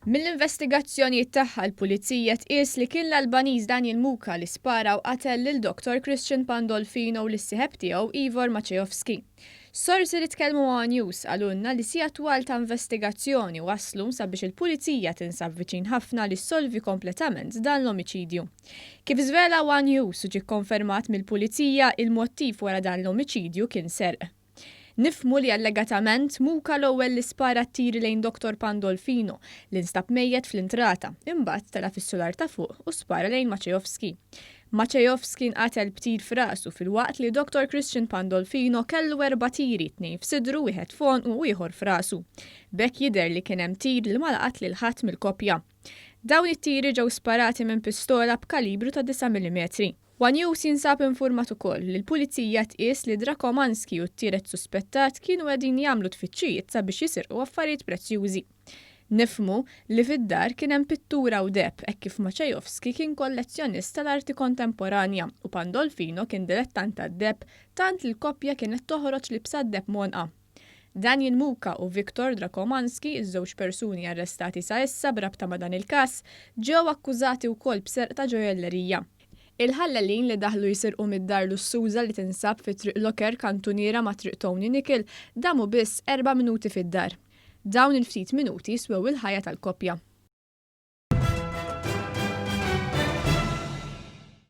Mill-investigazzjonijiet tagħha l-Pulizija tqies li kien l-Albaniż Daniel Muka li spara u qatel lil Dottor Christian Pandolfino u lis-sieħeb tiegħu Ivor Maciejowski. Sorsi li tkellmu ma' One News qalulna li sigħat twal ta' investigazzjoni wasslu sabiex il-Pulizija tinsab viċin ħafna li ssolvi kompletament dan l-omiċidju. Kif żvela One News u ġie kkonfermat mill-Pulizija, il-mottiv wara dan l-omiċidju kien serq. Nifhmu li allegatament Muka l-ewwel li spara t-tiri lejn Dottor Pandolfino li nstab mejjet fl-intrata, imbagħad tela' fis-sular ta' fuq u spara lejn Maciejowski. Maciejowski nqatel b'tir f'rasu filwaqt li Dottor Christian Pandolfino kellu erba' tiri, tnejn f'sidru, wieħed f'għonqu u ieħor f'rasu. B'hekk jidher li kien hemm tir li ma laqat lil ħadd mill-koppja. Dawn it-tiri ġew sparati minn pistola b'kalibru ta' 9 millimetri. One News jinsab infurmat ukoll li l-Pulizija tqies li Drakomanski u t-tielet suspettat kienu qegħdin jagħmlu tfittxijiet sabiex jisirqu affarijiet prezzjużi. Nifhmu li fid-dar kien hemm pittura u deheb hekk kif Maciejowski kien kollezzjonist tal-arti kontemporanja u Pandolfino kien dilettant tad-deheb tant li l-koppja kienet toħroġ libsa d-deheb m'għonqha. Daniel Muka u Viktor Drakomanski, iż-żewġ persuni arrestati sa issa b'rabta ma' dan il-każ, ġew akkużati wkoll b'serq ta' ġojjellerija. Il-ħallelin li daħlu jisirqu mid-dar lussuża li tinsab fi Triq Locker kantuniera ma' Triq Tony Nicol damu biss erba' minuti fid-dar. Dawn il-ftit minuti swew il-ħajja tal-koppja.